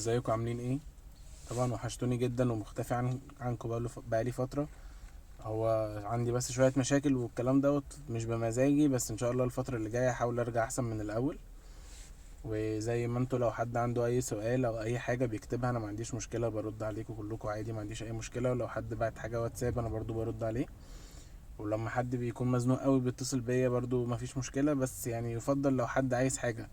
ازيكم عاملين ايه؟ طبعا وحشتوني جدا ومختفي عنكم بقالي فترة. هو عندي بس شوية مشاكل والكلام دوت مش بمزاجي، بس ان شاء الله الفترة اللي جاية هحاول ارجع احسن من الاول. وزي ما انتوا لو حد عنده اي سؤال او اي حاجة بيكتبها، انا ما عنديش مشكلة، برد عليكم كلكم عادي، ما عنديش اي مشكلة. ولو حد بعت حاجة واتساب انا برضو برد عليه، ولما حد بيكون مزنوق قوي بيتصل بيا برضو ما فيش مشكلة. بس يفضل لو حد عايز حاجة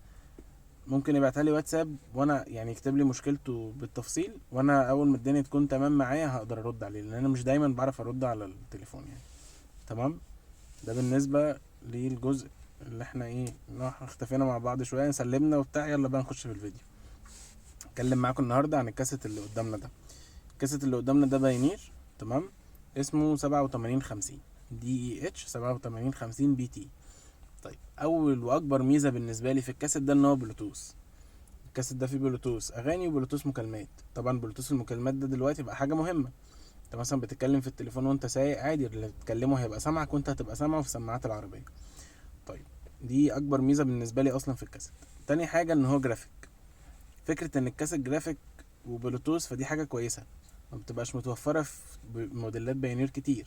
ممكن يبعتها لي واتساب، وانا يكتب لي مشكلته بالتفصيل، وانا اول ما الدنيا تكون تمام معايا هقدر ارد عليه، لان انا مش دايما بعرف ارد على التليفون. تمام، ده بالنسبة للجزء اللي احنا اختفينا مع بعض شوية، سلمنا وبتاع. يلا بقى نخش في الفيديو. اتكلم معاكم النهارده عن الكاسيت اللي قدامنا ده. الكاسيت اللي قدامنا ده بايونير، تمام، اسمه سبعة وتمانين خمسين دي اي اتش سبعة وتمانين خمسين بي تي. اول واكبر ميزة بالنسبة لي في الكاسيت ده ان هو بلوتوث. الكاسيت ده فيه بلوتوث اغاني وبلوتوث مكالمات. طبعا بلوتوث المكالمات ده دلوقتي بقى حاجة مهمة. انت مثلا بتتكلم في التليفون وانت سايق عادي، اللي بتتكلمه هيبقى سامعك وانت هتبقى سامعه في سماعات العربية. دي اكبر ميزة بالنسبة لي اصلا في الكاسيت. تاني حاجة ان هو جرافيك. فكرة ان الكاسيت جرافيك وبلوتوث فدي حاجة كويسة، ما بتبقاش متوفرة في موديلات بايونير كتير.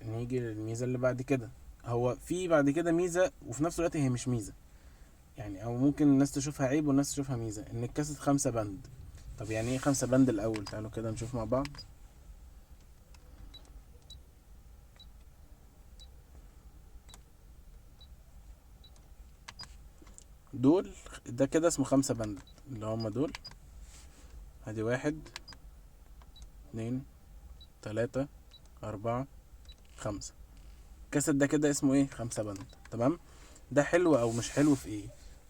نيجي للميزة اللي بعد كده. هو في بعد كده ميزة وفي نفس الوقت هي مش ميزة، او ممكن الناس تشوفها عيب والناس تشوفها ميزة، ان الكاسيت 5 band. طب يعني ايه 5 band الاول؟ تعالوا كده نشوف مع بعض. ده كده اسمه 5 band اللي هم دول. ادي 1 2 3 4 5. الكاسيت ده كده اسمه ايه؟ 5 band. تمام، ده حلو او مش حلو في ايه؟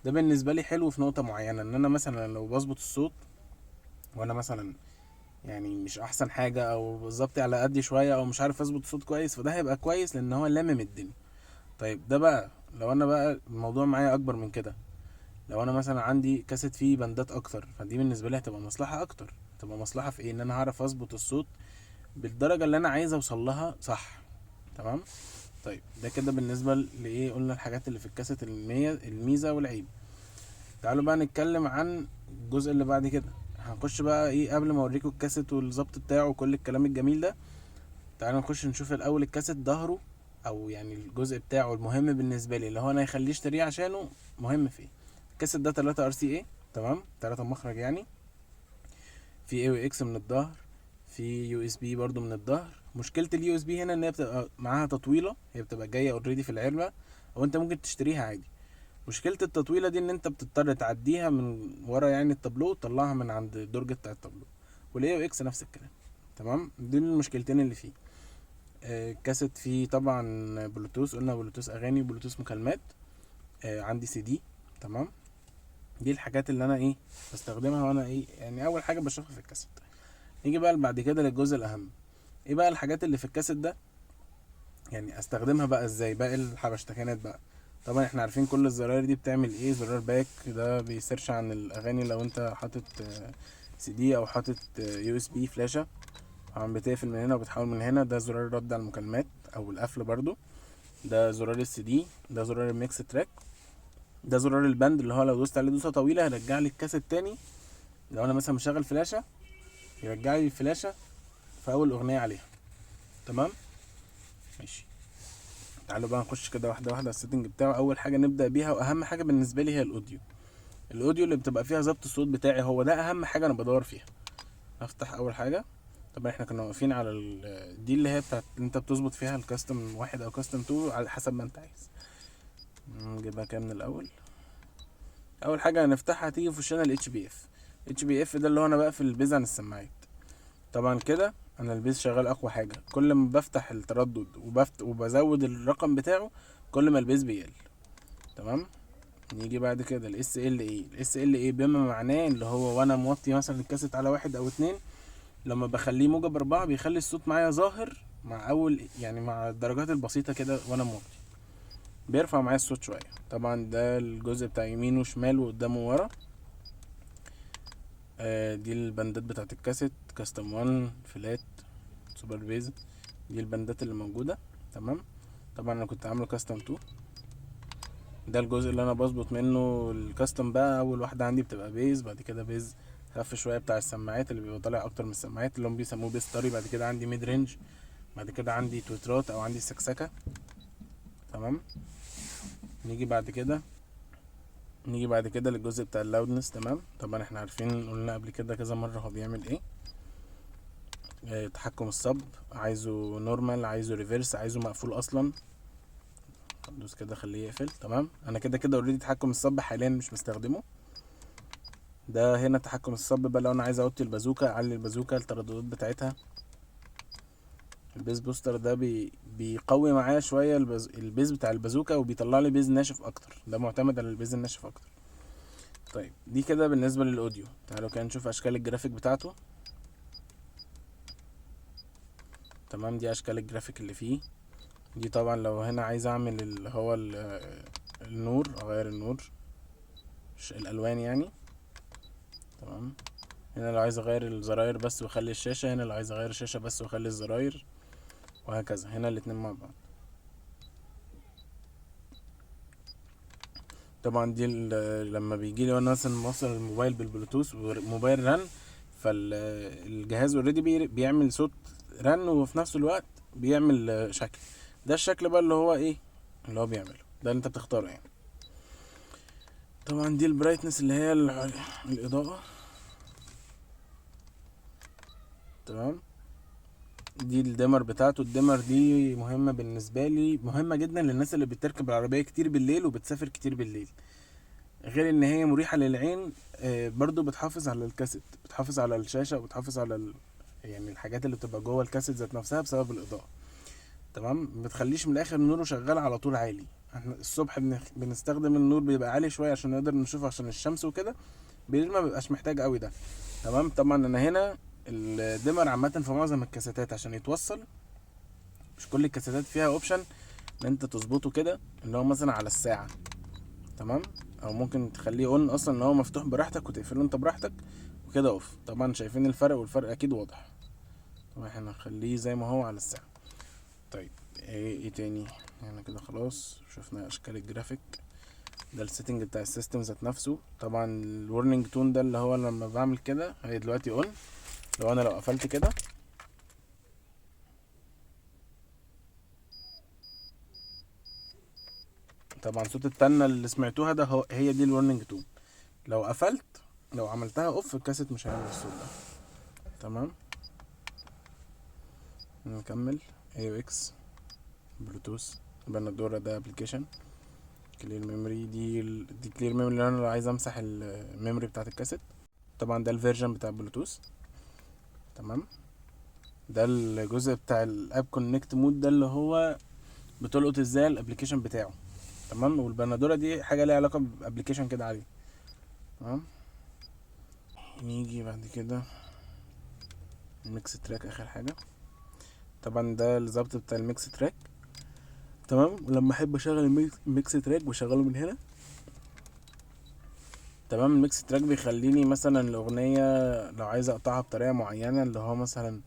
ده بالنسبة لي حلو في نقطة معينة، ان انا مثلا لو بظبط الصوت وانا مثلا مش احسن حاجة او بالظبط على قدي شوية او مش عارف اظبط الصوت كويس، فده هيبقى كويس لان هو لامم الدنيا. ده بقى لو انا بقى الموضوع معايا اكبر من كده، لو انا مثلا عندي كاسيت فيه بندات اكتر، فدي بالنسبة لي هتبقى مصلحة اكتر. هتبقى مصلحة في ايه؟ ان انا هعرف اظبط الصوت بالدرجة اللي انا عايز اوصل لها صح. تمام. ده كده بالنسبة لايه؟ قلنا الحاجات اللي في الكاسيت الميزة والعيب. تعالوا بقى نتكلم عن الجزء اللي بعد كده. هنخش بقى ايه قبل ما اوريكم الكاسيت والظبط بتاعه وكل الكلام الجميل ده؟ تعالوا نخش نشوف الاول الكاسيت ظهره، او الجزء بتاعه المهم بالنسبة لي اللي هو انا هيخليه اشتريه عشانه مهم في ايه. الكاسيت ده 3 ار سي اي، تمام، 3 مخرج يعني، في اي او اكس من الظهر، في يو اس بي برضو من الظهر. مشكلة اليو اس بي هنا ان هي بتبقى معاها تطويلة، هي بتبقى جاية اوريدي في العلبة، او انت ممكن تشتريها عادي. مشكلة التطويلة دي ان انت بتضطر تعديها من ورا التابلو وتطلعها من عند الدرج بتاع التابلو. والاي او اكس نفس الكلام. تمام، دي المشكلتين اللي فيه. الكاسيت فيه طبعا بلوتوث، قلنا بلوتوث اغاني وبلوتوث مكالمات. عندي سي دي. تمام، دي الحاجات اللي انا بستخدمها وانا اول حاجة بشوفها في الكاسيت. نيجي بقى بعد كده للجزء الاهم، ايه بقى الحاجات اللي في الكاسيت ده استخدمها بقى ازاي؟ باقي الحبشتكنات بقى. طبعا احنا عارفين كل الزراير دي بتعمل ايه. زرار back ده بي search عن الاغاني لو انت حاطط سي دي او حاطط يو اس بي فلاشه، طبعا بتقفل من هنا وبتحول من هنا. ده زرار رد على المكالمات او القفل برضو. ده زرار السي دي، ده زرار ال mix track، ده زرار ال band اللي هو لو دوست عليه دوسة طويلة هيرجع لي الكاسيت تاني. لو انا مثلا مشغل فلاشه يرجع لي الفلاشه في اول اغنية عليها. تمام، ماشي. تعالوا بقى نخش كده واحدة واحدة على ال setting بتاعه. اول حاجة نبدا بيها واهم حاجة بالنسبة لي هي الاوديو. الاوديو اللي بتبقى فيها ظبط الصوت بتاعي، هو ده اهم حاجة انا بدور فيها. هفتح اول حاجة. طبعا احنا كنا واقفين على دي اللي هي بتاعت اللي انت بتظبط فيها ال custom 1 او custom 2 على حسب ما انت عايز. نجيبها كام من الاول. اول حاجة هنفتحها هتيجي في وشنا ال اتش بي اف. اتش بي اف ده اللي هو انا بقفل ال bass عن السماعات. طبعا كده انا ال bass شغال اقوى حاجة، كل ما بفتح التردد وبزود الرقم بتاعه كل ما ال bass بيقل. تمام، نيجي بعد كده ال اس ال اي. ال اس ال اي بما معناه اللي هو وانا موطي مثلا الكاسيت على 1 او 2، لما بخليه موجب 4 بيخلي الصوت معايا ظاهر مع اول مع الدرجات البسيطة كده وانا موطي، بيرفع معايا الصوت شوية. طبعا ده الجزء بتاع يمين وشمال وقدام وورا. دي البندات بتاعت الكاسيت، custom 1، flat، super bass، دي البندات اللي موجودة. تمام، طبعا انا كنت عامله custom 2. ده الجزء اللي انا بظبط منه ال custom بقى. اول واحدة عندي بتبقى bass، بعد كده bass خف شوية بتاع السماعات اللي بيبقى طالع اكتر من السماعات اللي هم بيسموه bass طري. بعد كده عندي mid range، بعد كده عندي تويترات او عندي سكسكه. تمام. نيجي بعد كده، نيجي بعد كده للجزء بتاع ال loudness. تمام. طبعا احنا عارفين، قلنا قبل كده كذا مرة هو بيعمل ايه. تحكم ال sub، عايزه normal، عايزه reverse، عايزه مقفول اصلا. دوس كده خليه يقفل. تمام. انا كده كده already تحكم ال sub حاليا مش مستخدمة. ده هنا تحكم ال sub بقى، لو انا عايز اوطي البازوكا، اعلي البازوكا، الترددات بتاعتها. ال bass booster ده بيقوي معايا شوية ال bass بتاع البازوكا، وبيطلع لي bass ناشف اكتر. ده معتمد على ال bass الناشف اكتر. طيب دي كده بالنسبة لل audio. تعالوا كده نشوف اشكال الجرافيك بتاعته. تمام. دي اشكال الجرافيك اللي فيه. دي طبعا لو هنا عايز اعمل اللي هو النور، اغير النور، الالوان يعني. تمام. هنا لو عايز اغير الزراير بس واخلي الشاشة، هنا لو عايز اغير الشاشة بس واخلي الزراير، وهكذا. هنا الاتنين مع بعض. طبعا دي لما بيجي لي وانا مثلا موصل الموبايل بالبلوتوث وموبايل رن، فالجهاز already بيعمل صوت رن، وفي نفس الوقت بيعمل شكل. ده الشكل بقى اللي هو ايه، اللي هو بيعمله ده اللي انت بتختاره يعني. طبعا دي ال brightness اللي هي الاضاءة. تمام. دي ال dimmer بتاعته. ال dimmer دي مهمة بالنسبة لي، مهمة جدا للناس اللي بتركب العربية كتير بالليل وبتسافر كتير بالليل. غير ان هي مريحة للعين، برضو بتحافظ على الكاسيت، بتحافظ على الشاشة، وبتحافظ على الحاجات اللي بتبقى جوه الكاسيت ذات نفسها بسبب الإضاءة. تمام. ما بتخليش من الآخر نوره شغال على طول عالي. احنا الصبح بنستخدم النور بيبقى عالي شوية عشان نقدر نشوف عشان الشمس وكده، بالليل ما بيبقاش محتاج قوي ده. تمام. طبعا انا هنا ال dimmer عامة في معظم الكاسيتات عشان يتوصل، مش كل الكاسيتات فيها option ان انت تظبطه كده اللي هو مثلا على الساعة. تمام. او ممكن تخليه on اصلا ان هو مفتوح براحتك وتقفله انت براحتك وكده off. طبعا شايفين الفرق، والفرق اكيد واضح. طبعا احنا هنخليه زي ما هو على الساعة. طيب ايه تاني؟ احنا كده خلاص شفنا اشكال الجرافيك. ده ال setting بتاع ال system ذات نفسه. طبعا ال warning tone ده اللي هو لما بعمل كده، هي دلوقتي on. لو انا قفلت كده طبعا صوت التنة اللي سمعتوها ده هي دي ال warning tone. لو عملتها off الكاسيت مش هيعمل الصوت ده. تمام. نكمل. AUX بلوتوث بندورة، ده application. clear memory، دي clear memory اللي انا لو عايز امسح ال memory بتاعت الكاسيت. طبعا ده ال version بتاع البلوتوث. تمام. ده الجزء بتاع ال app connect mode، ده اللي هو بتلقط ازاي ال application بتاعه. تمام. والبندوره دي حاجة ليها علاقة ب application كده عليه. تمام. نيجي بعد كده ال mix track، اخر حاجة. طبعا ده الظبط بتاع ال mix track. تمام. ولما احب اشغل ال mix track بشغله من هنا. تمام. ال mix track بيخليني مثلا الاغنية لو عايز اقطعها بطريقة معينة، اللي هو مثلا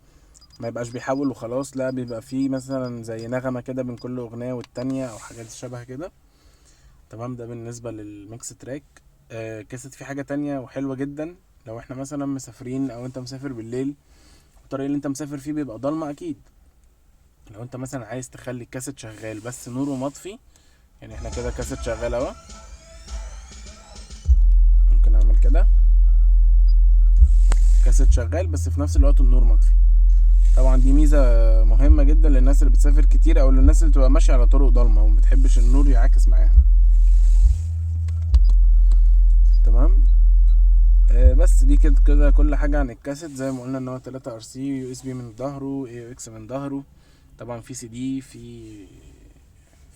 ما يبقاش بيحول وخلاص، لا بيبقى فيه مثلا زي نغمة كده بين كل اغنية والتانية او حاجات شبه كده. تمام. ده بالنسبة لل mix track. كاسيت فيه حاجة تانية وحلوه جدا. لو احنا مثلا مسافرين او انت مسافر بالليل، الطريق اللي انت مسافر فيه بيبقى ضلمة اكيد. لو انت مثلا عايز تخلي الكاسيت شغال بس نوره مطفي، يعني احنا كده كاسيت شغال اهو، ممكن اعمل كده كاسيت شغال بس في نفس الوقت النور مطفي. طبعا دي ميزة مهمة جدا للناس اللي بتسافر كتير او للناس اللي بتبقى ماشية على طرق ضلمة وما بتحبش النور يعاكس معاها. تمام. بس دي كده كل حاجة عن الكاسيت. زي ما قلنا ان هو 3 RC، USB من ظهره، AUX من ظهره، طبعا في سي دي،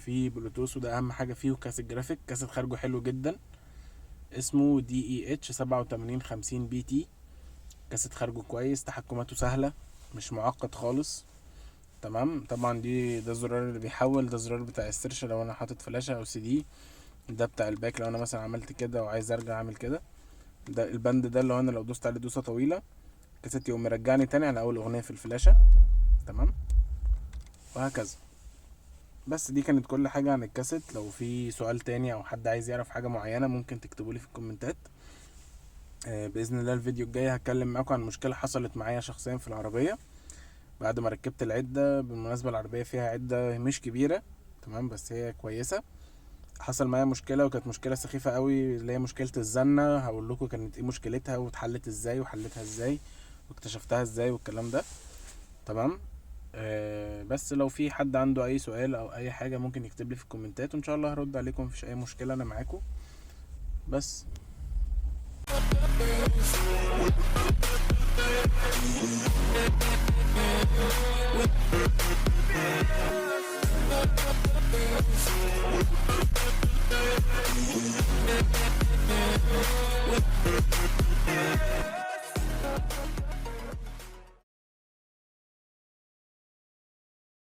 في بلوتوث، وده اهم حاجة فيه. وكاسيت جرافيك، كاسيت خارجه حلو جدا، اسمه DEH 8750 BT. كاسيت خارجه كويس، تحكماته سهلة، مش معقد خالص. تمام. طبعا ده الزرار اللي بيحول، ده الزرار بتاع ال search لو انا حاطط فلاشة او سي دي، ده بتاع ال back لو انا مثلا عملت كده وعايز ارجع اعمل كده. ده البند ده اللي هو انا لو دوست عليه دوسة طويلة الكاسيت يقوم مرجعني تاني على اول اغنية في الفلاشة. تمام. وهكذا. بس دي كانت كل حاجة عن الكاسيت. لو في سؤال تاني او حد عايز يعرف حاجة معينة ممكن تكتبولي في الكومنتات. بإذن الله الفيديو الجاي هتكلم معاكم عن مشكلة حصلت معايا شخصيا في العربية بعد ما ركبت العدة. بالمناسبة العربية فيها عدة مش كبيرة، تمام، بس هي كويسة. حصل معايا مشكلة وكانت مشكلة سخيفة قوي، اللي هي مشكلة الزنة. هقول لكم كانت ايه مشكلتها واتحلت ازاي وحلتها ازاي واكتشفتها ازاي والكلام ده، تمام. بس لو في حد عنده اي سؤال او اي حاجة ممكن يكتب لي في الكومنتات وان شاء الله هرد عليكم، مفيش اي مشكلة، انا معاكم. بس.